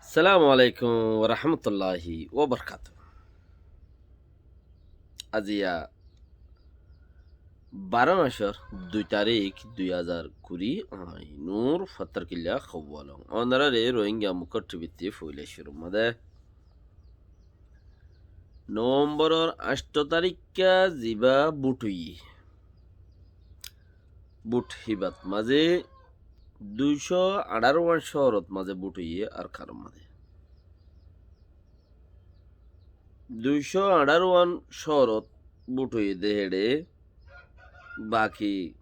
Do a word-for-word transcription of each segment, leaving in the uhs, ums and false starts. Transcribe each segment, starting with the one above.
Assalamu alaikum warahmatulláhi wabarakátuhu. Aziya baró macór dui tarík, dui házar kuri, añí Nur Fattarkilla kobór goillám. Ónorare Rohingya Mukór Tibittí foila cúrur mazé Nobemboror añctho taríkka zibá bút óiye. Bút híbat mazé duicó añçáro wán cóorot mazé bút óiye Arkanor mazé. Duicó añçáro wán cóorot bút óiye de héçe baki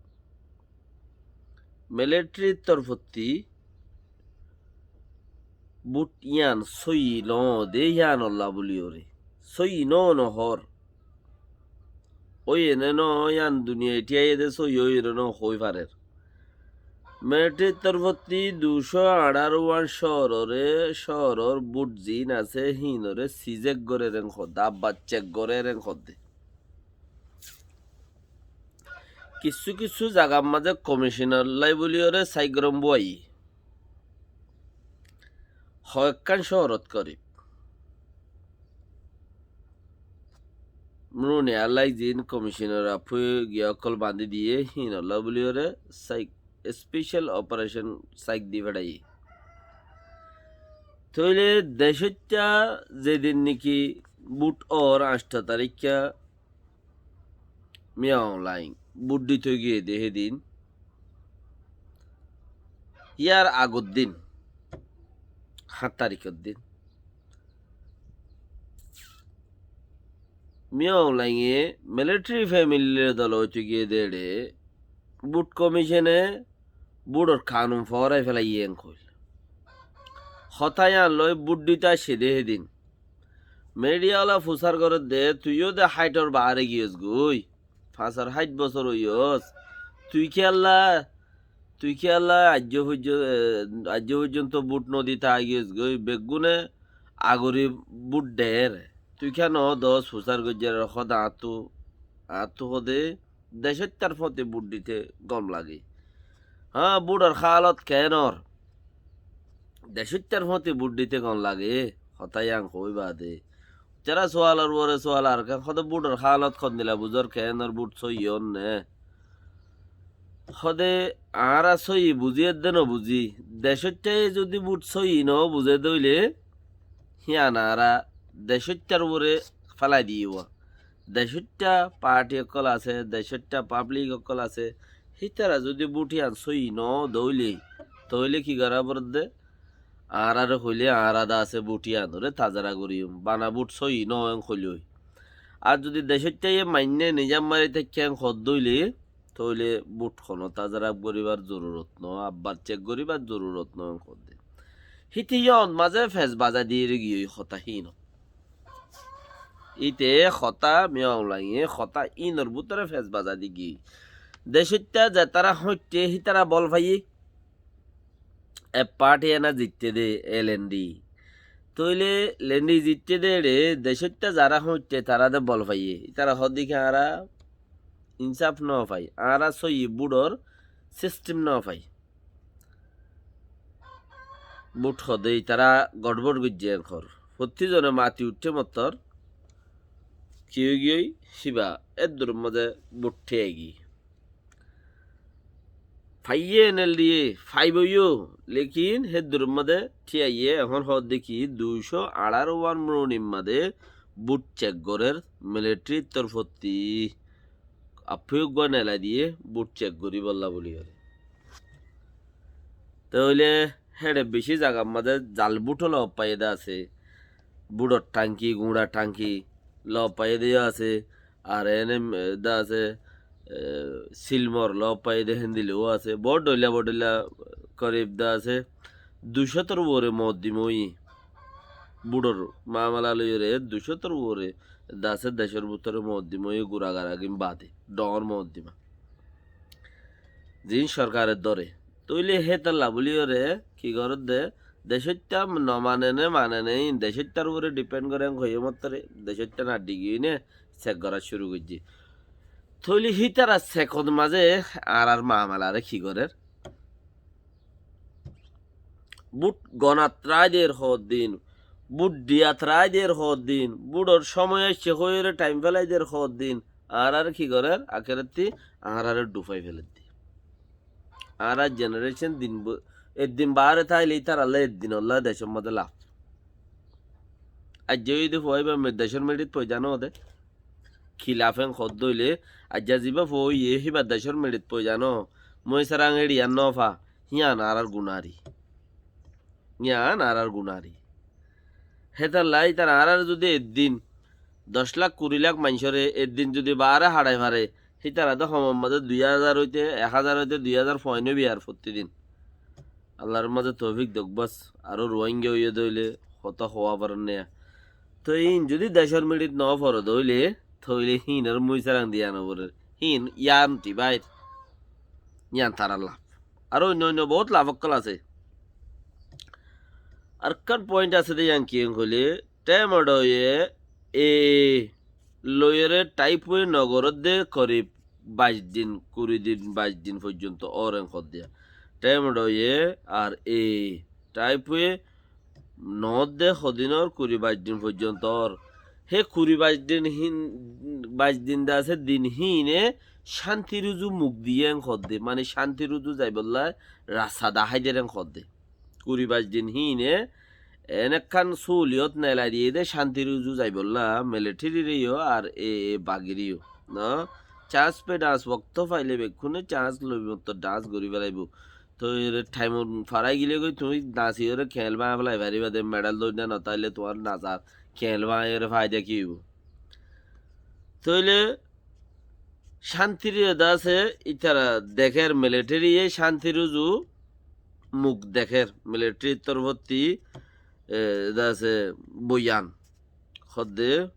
militari'r torfótti bút yían sóiyi noó de yíanolla bóliyoré. Sóiyi noó nohór. Óiye né noó yían duniyai thíyaiyé de sóiyi óiye né noó hoói farer. Militari'r torfótti duicó añçáro wán cóororé, cóoror bút ziín asé híinoré sizek gorér en hoódde, abbar cek gorér en hoódde. Kissú kissú zagar mazé komicinollái bóliyoré saik gorom búaiyé. Hoekkán cóorot korib. Mruniyallái ziín komisinor affúye giya ókkol bañdí diyé, híinolla bóliyoré saik, especial operation saik di feçáiye. Tóile decóitta zedin niki bút ór añctho taríkka Min Aung Hlaing bút dito giyé de hédin, yíar agor din, háñt tarikor din, Min Aung Hlainge militari femilir dolo óito giyé de éçe bút komicone bútor kanun foorai felaiyé en hoóil. Hotá yían loi bút dito aiccé de hédin. Midhiya ola fusár gorér de, tui yó de háitor baáre giyós goi, fañsor háit bosór óiyos. Tui kiyólla, tui kiyólla aijjó foijjo-, e, aijjó foijjonto bút nodi táa giyós goi, beggúne agori bút der. Tui kiyá noó dos fusár goijjér hotá añáttu, añáttu hodé. Decóittar fóti bút dite gom lage. Há, bútor hálot keén ór? Decóittar fóti bút dite gom lage. Hotá yían hoói baade. Tará sualor uore sual ar keén, hodé bútor hálot hondila buzór, keén ór, bút sóiyi ór né? Hodé añára sóiyi buzí edde nobuzí. Decóittaye zudi bút sóiyi nobuzé de óile, hían añára decóittar uore félai diyé. Decóitta parti ókkol asé, decóitta pablik ókkol asé, hítara zudi bút yían sóiyi no dóile, tóile ki gorá foredde? Añáráre hoilé añára de asé bút yíanoré tazara goríyum, bana bút sóiyi no en hoilé ói. Ar zudi decóittaye mainné nizam mari táikke en hoó dóile, tóile bút honó tazara goríbar zorurot no, abbar cek goríbar zorurot no en hoó de. Híte yíanot mazé fes bazai diyére giyói hotá híinot. Íte hotá Min Aung Hlainge hotá ínor bútore fes bazai di giyói. Decóitta zetará hoitte hítara bol faiyé. Ek parti ena zitte de L N D. Tóile L N D zitte de éçe decóitta zará hoitte tará de bol faiyé. Ítara hoó de ki añára insáf no fai. Añára sóiyi bútor sistem no fai. Bút hodé itará goçboç goijjé en hoór. Fottí zone mati uiththé mottor ki ói giyói, cíba éddur mazé bút thíyai giyói. Faiyé N L D A, faibóu yó, lékin héddur mazé thíyaiyé, ehón hoódde ki, duicó añçáro wán mrunir mazé bút cek gorér militarir torfótti. Affúye uggúa nelai diyé bút cek goríbolla bóli hoór. Tóile héçe bicí zagar mazé zal bút lof faiyé de asé. Bútor thanki, guñça thanki lof faiyé de yó asé. Ar ene, e, de asé, e, silmor lof faiyé de héndilla ó asé. Boóut dhoilla boóut dhoilla korib de asé. Duicótor uore mokoddima óiye. Bútor mamala loiyóre duicótor uore de asé decór bútore mokoddima óiye gura garagin baade, dhoóñr mokoddima. Ziín sorkare dóre. Tóile hétolla bóliyoré ki gorédde, decóitta no mane né, mane né, iín decóittar uore dhipend goré, en hoiyé mottóre decóitta naddi giyói né, sek gorá cúru goijjé. Tóile hítara sekot mazé añárar mamalaré ki gorér? Bút gonat raáider hoddin, bút diyat raáider hoddin, bútor cómoi aiccé hoiyóre thaim félaider hoddin, añáráre ki gorér? Akérattí añáráre dhufái félaidde. Añárar jenerécon din bo-, eddin baáre táile ítarallá eddinollá decór mazé laf. Aijja óiyede fuaibá me-, decór meçit foida noóde. Ki laf en hoódde óile, aijja zibá fua óiye, híba decór meçit foida noó, Moisarang eçiyán nófa, híyan añárar gunári. Híyan añárar gunári. Hétalla ítara añáráre zudi eddin doc lak, kuri lak maincóre eddin zudi baáre haçai fare, hítara de homor mazé dui házar óite, ek házar óite dui házar foin óibo ar fottí din. Allar mazé toufik douk bas, aró Ruáingga óiye de óile hotá hoó faron né. Toi híin zudi decór meçit no fore de óile, tóile híinor Moisarang diya no forer. Híin yían tibáir, yían tarár laf. Aró oinno oinno boóut laf ókkol asé. Arekkán point asé de, yían kiyén hoilé, Thémedoye e loiyóre thaipue nogoródde korib baic din, kuri din, baic din foijjonto ór en hoódde. Thémedoye ar e thaipue noódde hodinor kuri baic din foijjonto ór. Hé kuri baic din híin, baic din de asé din híine cántir uzu muk diyé en hoódde, mane cántir uzu zaibollá rasta dahái der en hoódde. Kuri baic din híine enekkán súliyót nelai diyé dé cántir uzu zaibollá, milithérireyó ar e, e bagireyó. No? Cañs pe dhañs, wokto faile bekkúne cañs loi mottor dhañs gorí felaibóu. Toi ere thaimot farai gilé goi tuñí dhañsiyóre keñl báñgi felai faribá dé, medal dóinna no táile tuáñr dhañsar keñl báñgiyóre faida ki óibou? Tóile cántir e de asé, ítara dekér, milithéri ye cántir uzu muk dekér, milithérir torfótti, e, de asé boyan. Hoódde,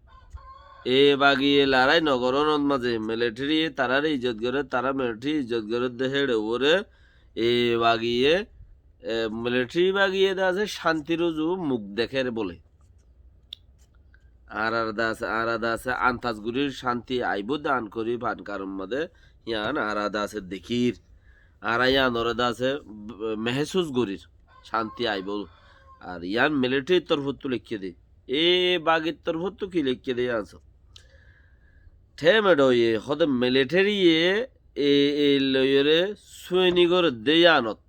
e bagiye larái nogorónot mazé milithéri ye taráre ijjot goré, tará milithéri ijjot gorédde héçe uore, e bagiye, e, milithéri bagiye de asé cántir uzu muk dekér bóle. Añárar de asé, añára de asé antas gorír cánti aibó de Ankorib Ankaror mazé, yían añára de asé dekír. Añára yíanoré de asé, b-, mehsús gorír, cánti aibó. Ar yían milithérir torfóttu leikké dé. E bagir torfóttu ki leikké dé yían só. Thémedoye hoódde milithéri ye e, e loiyóre súeni gorédde yíanot.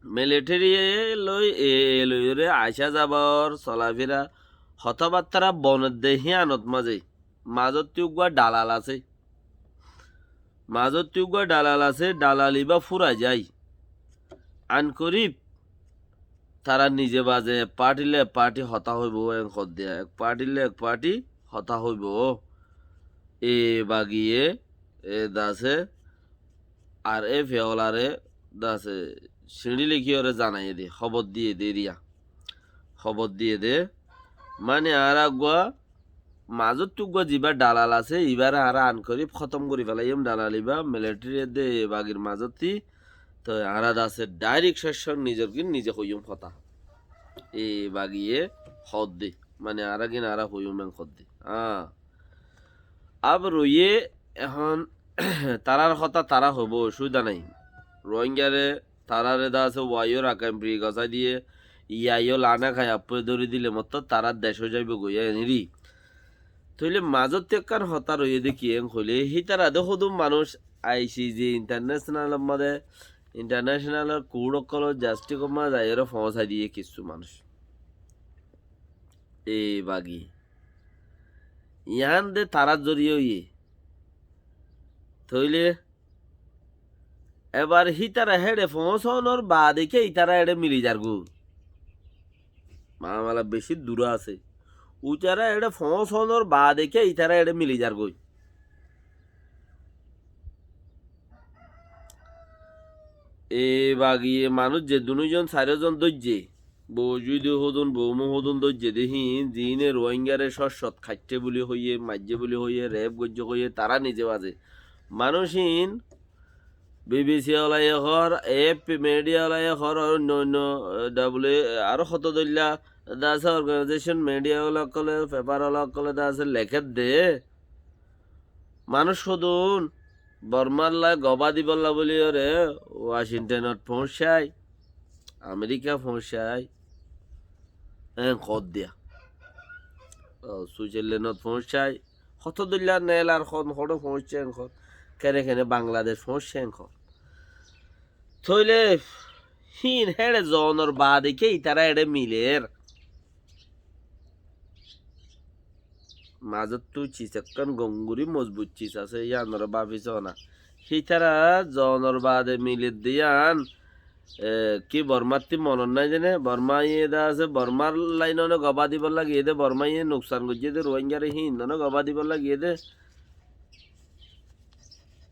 Milithéri ye loi, e, e loiyóre aicá zabar, solafira, hotábattára boneddé híanot mazé, mazótti uggúa dhalal asé. Mazótti uggúa dhalal asé, dhalal ibá fúrai zai. Ankorib tara nize baze ek party le ek party hotá hoibou, en hoódde, ek party le ek party hotá hoibou. E bagiye, e de asé, ar e feyolaré de asé, siñçí lekíyore zanaiyé dé, hóbor diyé dé eriya. Hóbor diyé dé, mane añára uggúa mazóttu uggúa zibá dhalal asé, ibáre añára Ankorib hótom gorí felaiyum, dhalal ibá, milithéri edde e bagir mazótti, toi añára de asé direct cóccok nizor gín nize hoiyúm hotá. E bagiye hoódde, mane añára gín añára hoiyúm en hoódde. Añá. Ab roiyé ehón tarár hotá tará hoibó, osubida nái. Rohingyare taráre de asé waiyó Rakáin Firi gosái diyé, yaiyó lana kái appói dóri dile mottor tarár decó zaibou goi, en eri. Tóile mazótti ekkán hotá roiyé dé ki en hoilé, hítara de hodún manúic I C J international or mazé, international or court ókkolor justice or mazé zaiyóre foóñsai diyé kissú manúic. E bagi. Yián de tarár zoriya óiye. Tóile ebar hítara héçe foóñsonor baade ke ítara eçe mili zargói. Mamala bicí durá asé. Uitara eçe foóñsonor baade ke ítara eçe mili zargói. E bagiye manúic ze dunoizon sairozon dóijje, bou Juidi hodún, bou Mu hodún dóijje de híin, ziíne Ruáinggare cót cót kaiththé buli hoiyé, maijjé buli hoiyé, rep goijjé hoiyé, tará nize baze. Manúic híin B B C olaye hoór, A F P media olaye hoór, ar oinno oinno, eh, W, aró hoto dóilla de asé organization media ola ókkole, paper ola ókkole de asé lekédde. Manúic hodún Bormar lá gobá dibolla buliyóre Washingtonot foóñsai. Amerika foóñicai, en hoóddiya. Ó, Suicerlenot foóñicai, hotó dóilla neelar hon hoçé foóñicai en hoór. Kene kene Bangladec foóñicai en hoór. Tóile híin héçe zonor baade ki itará eçé miler? Mazóttu cis ekkán gonguri mozbut cis asé, yíanoré báfi soó na. Hítara zonor baade miledde yían, e, ki Bormattú monot nái zene? Bormaye de asé, Bormar lainone gobá dibolla giyé dé, Bormaye nuksan goijjé dé, Ruáingaré híinone gobá dibolla giyé dé.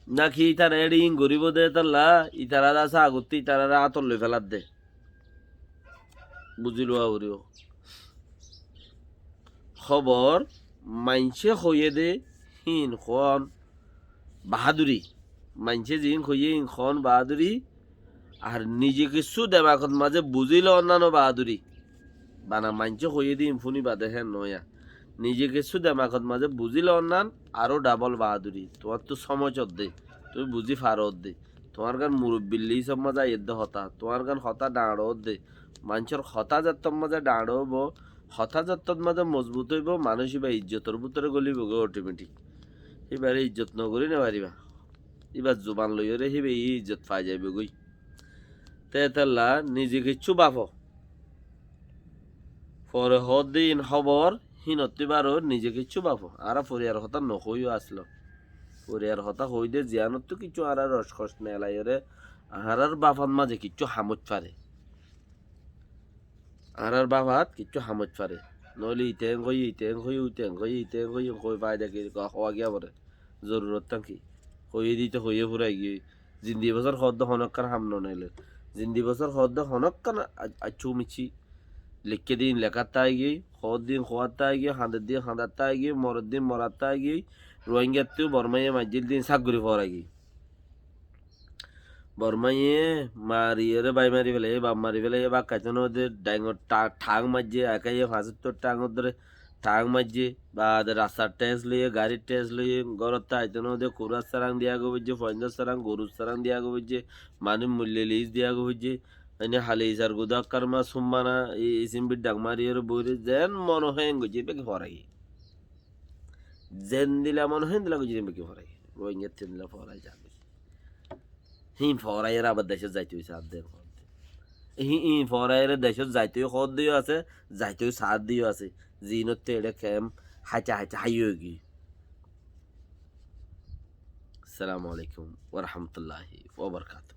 Náki ítara eçé híin goríbou dé tolla, ítara de asé agottú ítararé áñtot loi féladde. Buzí luwa foribó. Hóbor maincé hoiyé dé híin hoón baháduri. Maincé ziín hoiyé híin hoón baháduri. Ar nize kessú demakot mazé buzí loónnán ó baháduri. Bana maincé hoiyé dé híin fúni bade héen noóiya. Nize kessú demakot mazé buzí loónnán aró dhabol baháduri. Tuáñttú somóic ódde, tuñí buzí faro ódde. Tuáñrgán murubbi list or mazé aiyédde hotá, tuáñrgán hotá dhañço ódde. Maincór hotá zettót mazé dhañço óibo, hotá zettót mazé mozbut óibo, manúic íba ijjotor bútore gólibogói otometik. Íbaré ijjot nogorí nofaribá. Íbar zuban loiyóre híba izzot fai zaibogói. Te étalla nize kiccú bafo. Fore hoódde híin hóbor, híinottú baro nize kiccú bafo. Añára foriyar hotá nohoóiyo aslo. Foriyar hotá hoóide ziyanottú kiccú añára roc hoc neelaiyóre, añárár bafat mazé kiccú hamóit fare. Añárár bafat kiccú hamóit fare. Noóile ite en hoiyé, ite en hoiyé, ite en hoiyé, ite en hoiyé, hoi faida ki, hoó giya fore. Zorurottán ki? Hoiyé dite hoiyé furai giyói. Zindi bosór hoódde honókkan ham noneeler. Zindi bosór hoódde honókkan a-, accú miccí. Leikké din lekátta aigiyói, hoódde din hoátta aigiyói, hañdedde din hañdatta aigiyói, moredde din moratta aigiyói. Ruáingattú Bormáye maijjíl din ságguri foórai giyói. Bormáye mariyóre bái mari félaiyé, baf mari félaiyé, bát háito noóde, dhaingor tha-, thañ maijjé, ekáye fañsóttor thañor dóre thañ maijjé, baade rastar thes loiyé, garir thes loiyé, górottu aito noóde, kurár sárang diya goi foijjé, foindór sárang, gorur sárang diya goi foijjé, manúic muille lis diya goi foijjé, ene hali isar guda akkar ma summana, i-, isin bid dhak mariyóre boiré, zen mone hoó en goijjé, beki forai. Zen dila mone hoó en dila goijjé, beki forai. Rohingya ten dila forai zagói. Híin foóraiyóre abar decót zaito saádde hoódde. Hí-, híin foóraiyóre decót zaito hoódde yó asé, zaito saádde yó asé. Ziínottú eçé kemp háita háita háiyo óigiyói. Assalamu alaikum wa rahmatullahi wa barakatuhu.